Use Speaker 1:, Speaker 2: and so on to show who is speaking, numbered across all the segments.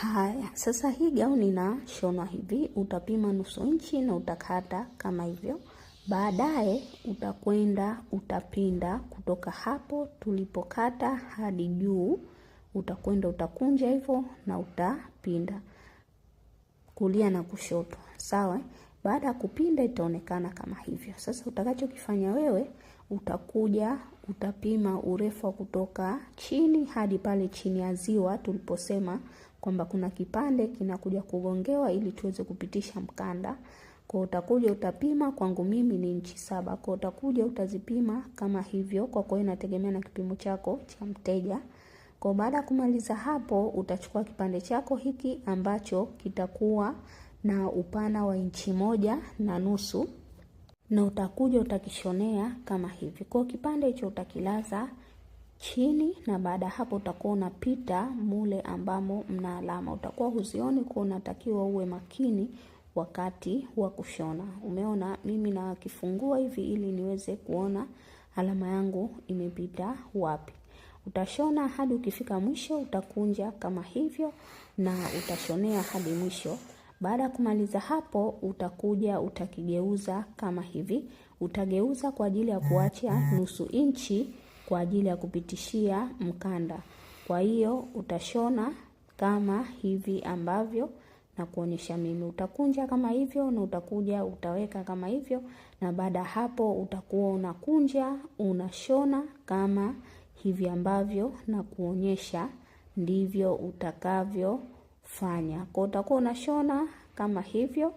Speaker 1: Haya, sasa hii gauni inashonwa hivi, utapima nusu inchi na utakata kama hivyo. Baadaye utakwenda utapinda kutoka hapo tulipokata hadi juu, utakwenda utakunja hivyo na utapinda kulia na kushoto, sawa. Baada ya kupinda itaonekana kama hivyo. Sasa utakachokifanya wewe, utakuja utapima urefu wa kutoka chini hadi pale chini ya ziwa tuliposema kwamba kuna kipande kinakuja kugongewa ili tuweze kupitisha mkanda. Kwa utakuja utapima, kwangu mimi ni inchi 7. Kwa utakuja utazipima kama hivyo, kwa kuwa inategemea na kipimo chako cha mteja. Kwa baada ya kumaliza hapo, utachukua kipande chako hiki ambacho kitakuwa na upana wa inchi 1.5 na utakuja utakishonea kama hivi. Kwa kipande hicho utakilaza chini, na baada hapo utakuwa unapita mule ambamo mna alama, utakuwa huzioni, kwa unatakiwa uwe makini wakati wa kushona. Umeona mimi nakifungua hivi ili niweze kuona alama yangu imepita wapi. Utashona hadi ukifika mwisho, utakunja kama hivyo na utashonea hadi mwisho. Baada ya kumaliza hapo, utakuja utakigeuza kama hivi. Utageuza kwa ajili ya kuacha nusu inchi kwa ajili ya kupitishia mkanda. Kwa hiyo utashona kama hivi ambavyo na kuonyesha mimi. Utakunja kama hivyo na utakuja utaweka kama hivyo, na baada hapo utakuwa unakunja unashona kama hivi ambavyo na kuonyesha ndivyo utakavyofanya. Kwa utakuwa unashona kama hivyo,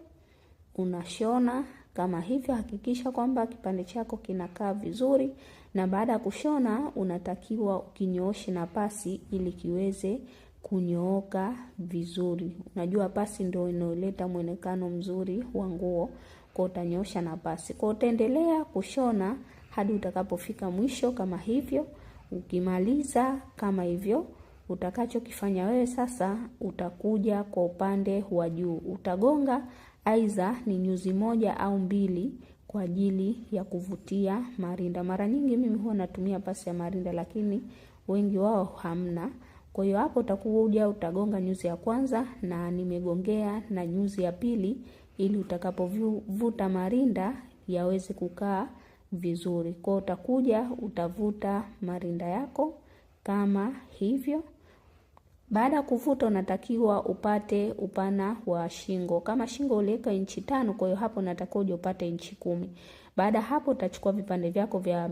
Speaker 1: unashona kama hivyo. Hakikisha kwamba kipande chako kinakaa vizuri, na baada ya kushona unatakiwa ukinyooshe na pasi ili kiweze kunyooka vizuri. Unajua pasi ndio inayoleta muonekano mzuri wa nguo, kwa utanyoosha na pasi. Kwa utaendelea kushona hadi utakapofika mwisho kama hivyo. Ukimaliza kama hivyo, utakachokifanya wewe sasa, utakuja kwa upande wa juu, utagonga aidha ni nyuzi 1 au 2 kwa ajili ya kuvutia marinda. Mara nyingi mimi huwa natumia pasi ya marinda, lakini wengi wao hamna. Kwa hiyo hapo utakuja utagonga nyuzi ya kwanza, na nimegongea na nyuzi ya pili ili utakapovuta marinda yaweze kukaa vizuri. Kwa utakuja utavuta marinda yako kama hivyo. Baada ya kuvuta unatakiwa upate upana wa shingo. Kama shingo uliweka inchi 5, kwa hiyo hapo unatakiwa uje upate inchi 10. Baada hapo utachukua vipande vyako vya